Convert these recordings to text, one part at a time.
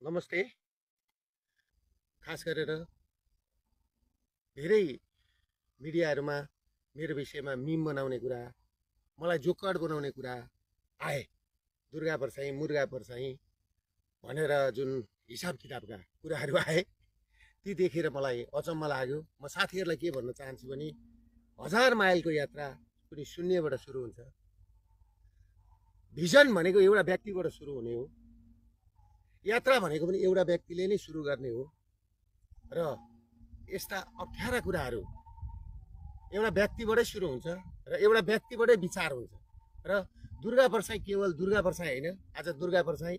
नमस्ते। खास गरेर धेरै मिडियाहरूमा मेरो विषयमा मिम बनाउने कुरा, मलाई जोकर बनाउने कुरा आए। दुर्गा परसाई मुर्गा परसाई भनेर जुन हिसाब किताबका कुराहरू आए, ती देखेर मलाई अचम्म लाग्यो। म साथीहरूलाई के भन्न चाहन्छु भने 1000 माइलको यात्रा कुनै शून्यबाट सुरु हुन्छ। भिजन भनेको एउटा व्यक्तिबाट सुरु हुने हो। यात्रा भनेको पनि एउटा व्यक्तिले नै सुरु गर्ने हो। र यस्ता अप्ठ्यारा कुराहरू एउटा व्यक्तिबाटै सुरु हुन्छ र एउटा व्यक्तिबाटै विचार हुन्छ। र दुर्गा परसाई केवल दुर्गा परसाई होइन, आज दुर्गा परसाई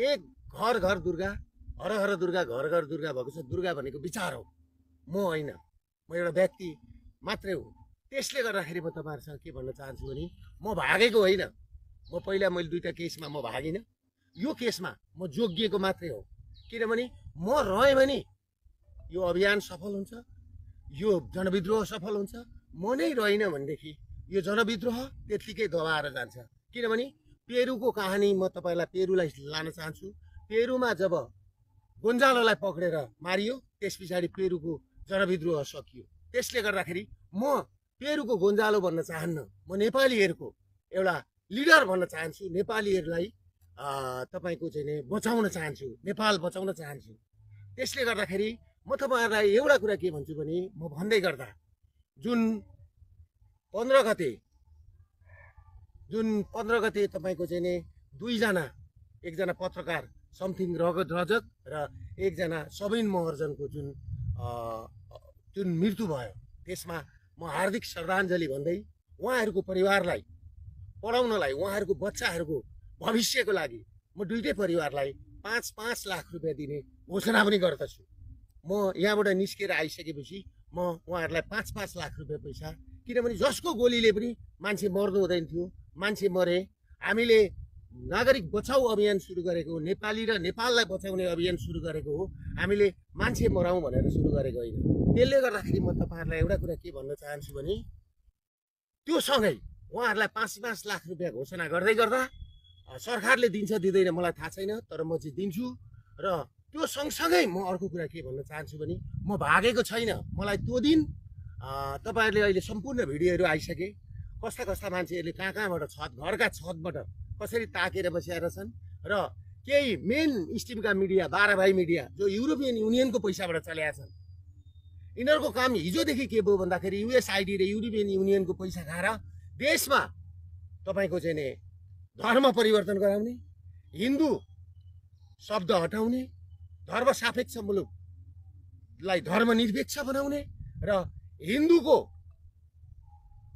एक घर घर दुर्गा, हर हर दुर्गा, घर घर दुर्गा भएको छ। दुर्गा भनेको विचार हो, म होइन, म एउटा व्यक्ति मात्रै हो। त्यसले गर्दाखेरि म तपाईँहरूसँग के भन्न चाहन्छु भने म भागेको होइन। मैले 2टा केसमा म भागिनँ। यो केसमा म जोगिएको मात्रै हो। किनभने म रहेँ भने यो अभियान सफल हुन्छ, यो जनविद्रोह सफल हुन्छ। म नै रहेन भनेदेखि यो जनविद्रोह त्यत्तिकै दबाएर जान्छ। किनभने पेरुको कहानी म तपाईँलाई पेरुलाई लान चाहन्छु। पेरुमा जब गोन्जालोलाई पक्रेर मारियो, त्यस पछाडि पेरुको जनविद्रोह सकियो। त्यसले गर्दाखेरि म पेरुको गोन्जालो भन्न चाहन्न, म नेपालीहरूको एउटा लिडर भन्न चाहन्छु। नेपालीहरूलाई तपाईँको चाहिँ नि बचाउन चाहन्छु, नेपाल बचाउन चाहन्छु। त्यसले गर्दाखेरि म तपाईँहरूलाई एउटा कुरा के भन्छु भने म भन्दै गर्दा जुन 15 गते तपाईँको चाहिँ नि एकजना पत्रकार समथिङ रगत रजक र एकजना सबिन महर्जनको जुन मृत्यु भयो, त्यसमा म हार्दिक श्रद्धाञ्जली भन्दै उहाँहरूको परिवारलाई पढाउनलाई, उहाँहरूको बच्चाहरूको भविष्यको लागि म दुईटै परिवारलाई 5-5 लाख रुपियाँ दिने घोषणा पनि गर्दछु। म यहाँबाट निस्केर आइसकेपछि म उहाँहरूलाई 5-5 लाख रुपियाँ पैसा, किनभने जसको गोलीले पनि मान्छे मर्नु हुँदैन थियो, मान्छे मरे। हामीले नागरिक बचाउ अभियान सुरु गरेको हो, नेपाली र नेपाललाई बचाउने अभियान सुरु गरेको हो। हामीले मान्छे मराउँ भनेर सुरु गरेको होइन। त्यसले गर्दाखेरि म तपाईँहरूलाई एउटा कुरा के भन्न चाहन्छु भने त्यो सँगै उहाँहरूलाई 5-5 लाख रुपियाँ घोषणा गर्दै गर्दा सरकारले दिन्छ दिँदैन मलाई थाहा छैन, तर म चाहिँ दिन्छु। र त्यो सँगसँगै म अर्को कुरा के भन्न चाहन्छु भने म भागेको छैन। मलाई त्यो दिन तपाईँहरूले अहिले सम्पूर्ण भिडियोहरू आइसके, कस्ता कस्ता मान्छेहरूले कहाँबाट घरका छतबाट कसरी ताकेर बसेर छन्। र केही मेन स्ट्रिमका मिडिया, 12 भाइ मिडिया जो युरोपियन युनियनको पैसाबाट चलेका छन्, यिनीहरूको काम हिजोदेखि के भयो भन्दाखेरि युएसआइडी र युरोपियन युनियनको पैसा खाएर देशमा तपाईँको चाहिँ नि धर्म परिवर्तन गराउने, हिन्दू शब्द हटाउने, धर्म सापेक्ष मुलुकलाई धर्मनिरपेक्ष बनाउने र हिन्दूको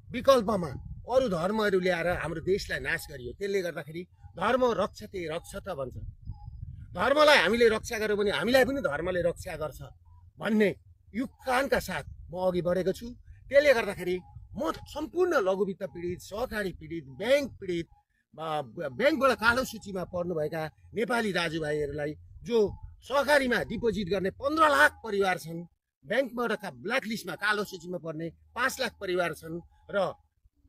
विकल्पमा अरू धर्महरू ल्याएर हाम्रो देशलाई नाश गरियो। त्यसले गर्दाखेरि धर्म रक्षते रक्षत भन्छ। धर्मलाई हामीले रक्षा गर्यौँ भने हामीलाई पनि धर्मले रक्षा गर्छ भन्ने युक्कानका साथ म अघि बढेको छु। त्यसले गर्दाखेरि म सम्पूर्ण लघुवित्त पीडित, सहकारी पीडित, ब्याङ्क पीडित, ब्याङ्कबाट कालो सूचीमा पर्नुभएका नेपाली दाजुभाइहरूलाई, जो सहकारीमा डिपोजिट गर्ने 15 लाख परिवार छन्, ब्याङ्कबाट ब्ल्याक लिस्टमा कालो सूचीमा पर्ने 5 लाख परिवार छन्, र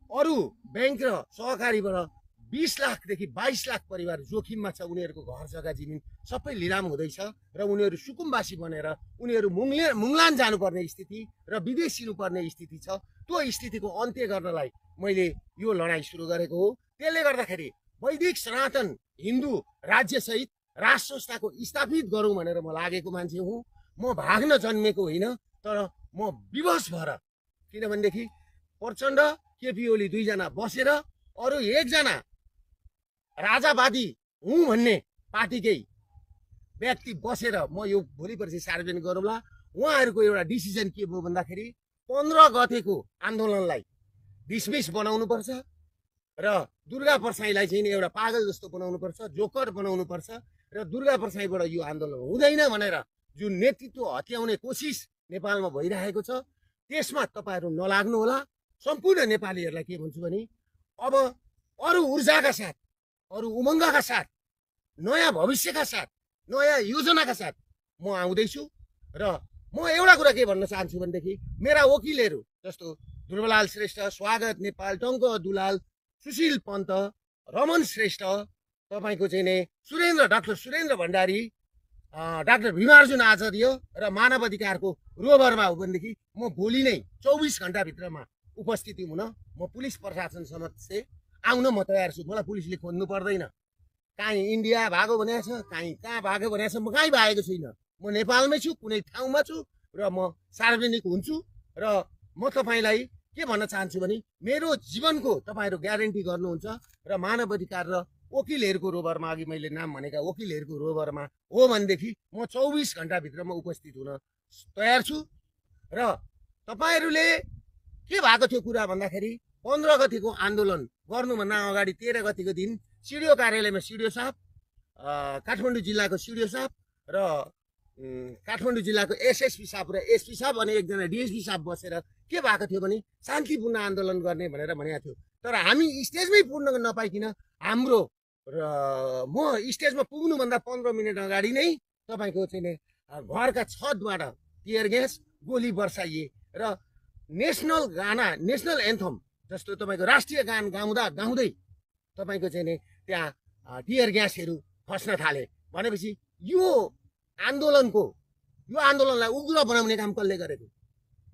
अरू ब्याङ्क र सहकारीबाट 20 लाखदेखि 22 लाख परिवार जोखिममा छ। उनीहरूको घर जग्गा जमिन सबै लिलाम हुँदैछ र उनीहरू सुकुम्बासी बनेर उनीहरू मुङलान जानुपर्ने स्थिति र विदेश हिँड्नुपर्ने स्थिति छ। त्यो स्थितिको अन्त्य गर्नलाई मैले यो लडाइँ सुरु गरेको हो। त्यसले गर्दाखेरि वैदिक सनातन हिन्दू राज्यसहित राष्ट्र संस्थाको स्थापित गरौँ भनेर म लागेको मान्छे हुँ। म भाग्न जन्मेको होइन, तर म विवश भएर, किनभनेदेखि प्रचण्ड, केपी ओली दुईजना बसेर अरू एकजना राजावादी हुँ भन्ने पार्टीकै व्यक्ति बसेर, म यो भोलि पर्सि सार्वजनिक गरौँला, उहाँहरूको एउटा डिसिजन के भयो भन्दाखेरि 15 गतेको आन्दोलनलाई डिसमिस बनाउनुपर्छ र दुर्गा परसाईलाई चाहिँ एउटा पागल जस्तो बनाउनुपर्छ, जोकर बनाउनुपर्छ र दुर्गा परसाईबाट यो आन्दोलन हुँदैन भनेर जुन नेतृत्व हत्याउने कोसिस नेपालमा भइरहेको छ, त्यसमा तपाईँहरू नलाग्नु होला। सम्पूर्ण नेपालीहरूलाई के भन्छु भने अब अरू ऊर्जाका साथ, अरू उमङ्गका साथ, नयाँ भविष्यका साथ, नयाँ योजनाका साथ म आउँदैछु। र म एउटा कुरा के भन्न चाहन्छु भनेदेखि मेरा वकिलहरू जस्तो ध्रुवलाल श्रेष्ठ, स्वागत नेपाल, टङ्क दुलाल, सुशील पन्त, रमन श्रेष्ठ, तपाईँको चाहिँ नि डाक्टर सुरेन्द्र भण्डारी, डाक्टर भीमार्जुन आचार्य र मानव अधिकारको रोभरमा हो भनेदेखि म भोलि नै 24 घण्टाभित्रमा उपस्थिति हुन म पुलिस प्रशासन समक्ष आउन म तयार छु। मलाई पुलिसले खोज्नु पर्दैन। काहीँ इन्डिया भागो भनेको छ, काहीँ कहाँ भागो भनेको छ, म कहीँ भागेको छुइनँ। म नेपालमै छु, कुनै ठाउँमा छु र म सार्वजनिक हुन्छु। र म तपाईँलाई के भन्न चाहन्छु भने मेरो जीवनको तपाईँहरू ग्यारेन्टी गर्नुहुन्छ र मानव अधिकार र वकिलहरूको रोभरमा, अघि मैले नाम भनेका वकिलहरूको रोभरमा हो भनेदेखि म 24 घण्टाभित्रमा उपस्थित हुन तयार छु। र तपाईँहरूले के भएको थियो कुरा भन्दाखेरि 15 गतिको आन्दोलन गर्नुभन्दा अगाडि 13 गतिको दिन सिडिओ कार्यालयमा सिडिओ साहब, काठमाडौँ जिल्लाको सिडिओ साहब र काठमाडौँ जिल्लाको एसएसपी साहब र एसपी साहब अनि एकजना डिएसपी साहब बसेर के भएको थियो भने शान्तिपूर्ण आन्दोलन गर्ने भनेर भनेको थियो। तर हामी स्टेजमै पुग्न नपाइकन हाम्रो र म स्टेजमा पुग्नुभन्दा 15 मिनट अगाडि नै तपाईँको चाहिँ घरका छतबाट टियर ग्यास गोली बर्साइए र नेसनल गाना, नेसनल एन्थम जस्तो तपाईँको राष्ट्रिय गान गाउँदै तपाईँको चाहिँ त्यहाँ टियर ग्यासहरू खस्न थाले। भनेपछि यो आन्दोलनलाई उग्र बनाउने काम कसले गरेको?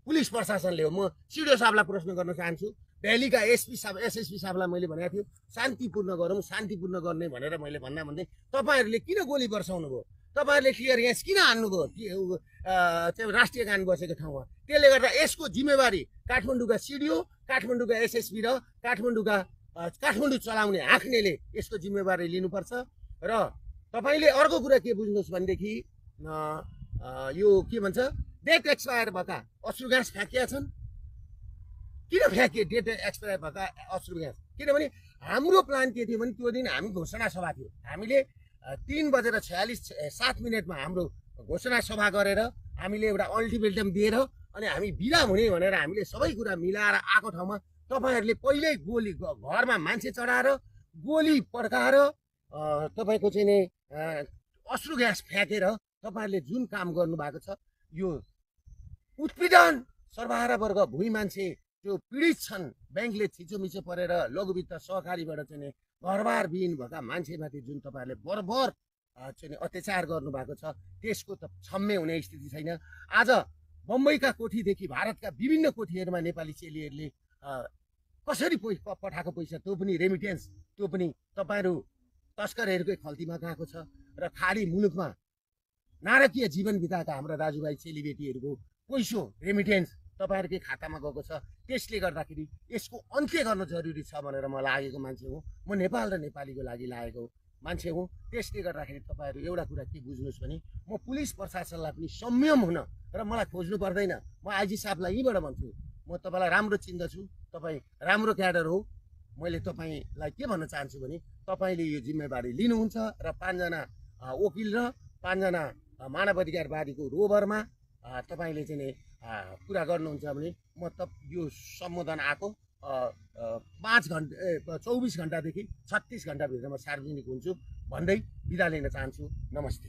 पुलिस प्रशासनले हो। म सिडिओ साहबलाई प्रश्न गर्न चाहन्छु। दिल्लीका एसपी साहब, एसएसपी साहबलाई मैले भनेको थियो शान्तिपूर्ण गरौँ, शान्तिपूर्ण गर्ने भनेर मैले भन्दै तपाईँहरूले किन गोली बर्साउनु भयो? तपाईँहरूले टियर ग्यास किन हान्नुभयो राष्ट्रिय गान बसेको ठाउँमा? त्यसले गर्दा यसको जिम्मेवारी काठमाडौँका सिडिओ, काठमाडौँका एसएसपी र काठमाडौँ चलाउने हाँक्नेले यसको जिम्मेवारी लिनुपर्छ। र तपाईँले अर्को कुरा के बुझ्नुहोस् भनेदेखि यो के भन्छ, डेट एक्सपायर भएका अश्रु ग्यास फ्याँकिया छन्। किन फ्याँकिए डेट एक्सपायर भएका अश्रु ग्यास? किनभने हाम्रो प्लान के थियो भने त्यो दिन हामी घोषणा सभा थियो। हामीले 3:46 हाम्रो घोषणा सभा गरेर हामीले एउटा अल्टिमेटम दिएर अनि हामी बिदा हुने भनेर हामीले सबै कुरा मिलाएर आएको ठाउँमा तपाईँहरूले पहिल्यै गोली घरमा मान्छे चढाएर गोली पड्काएर तपाईँको चाहिँ नि अश्रु ग्यास फ्याँकेर तपाईँहरूले जुन काम गर्नुभएको छ यो उत्पीडन सर्वहारा वर्ग भुइँ मान्छे जो पीडित छन्, ब्याङ्कले थिचोमिचो परेर लघुवित्त सहकारीबाट चाहिँ घरबार विहीन भएका मान्छेमाथि जुन तपाईँहरूले बर्बर चाहिँ अत्याचार गर्नुभएको छ त्यसको त क्षम्य हुने स्थिति छैन। आज बम्बईका कोठीदेखि भारतका विभिन्न कोठीहरूमा नेपाली चेलीहरूले कसरी पठाएको पैसा त्यो पनि रेमिटेन्स, त्यो पनि तपाईँहरू तस्करहरूकै खल्तीमा गएको छ। र खाडी मुलुकमा नारकीय जीवन बिताएका हाम्रा दाजुभाइ चेलीबेटीहरूको पैसो रेमिटेन्स तपाईँहरूकै खातामा गएको छ। त्यसले गर्दाखेरि यसको अन्त्य गर्न जरुरी छ भनेर म लागेको मान्छे हुँ। म नेपाल र नेपालीको लागि लागेको मान्छे हुँ। त्यसले गर्दाखेरि तपाईँहरू एउटा कुरा के बुझ्नुहोस् भने म पुलिस प्रशासनलाई पनि संयम हुन र मलाई खोज्नु पर्दैन। म आइजी साहबलाई यहीँबाट भन्छु, म तपाईँलाई राम्रो चिन्दछु, तपाईँ राम्रो क्याडर हो। मैले तपाईँलाई के भन्न चाहन्छु भने तपाईँले यो जिम्मेवारी लिनुहुन्छ र 5 जना वकिल र 5 जना मानव अधिकारवादीको रोभरमा तपाईँले चाहिँ पुरा गर्नुहुन्छ भने म यो सम्बोधन आएको 24 घण्टादेखि 36 घण्टाभित्रमा सार्वजनिक हुन्छु भन्दै बिदा लिन चाहन्छु। नमस्ते।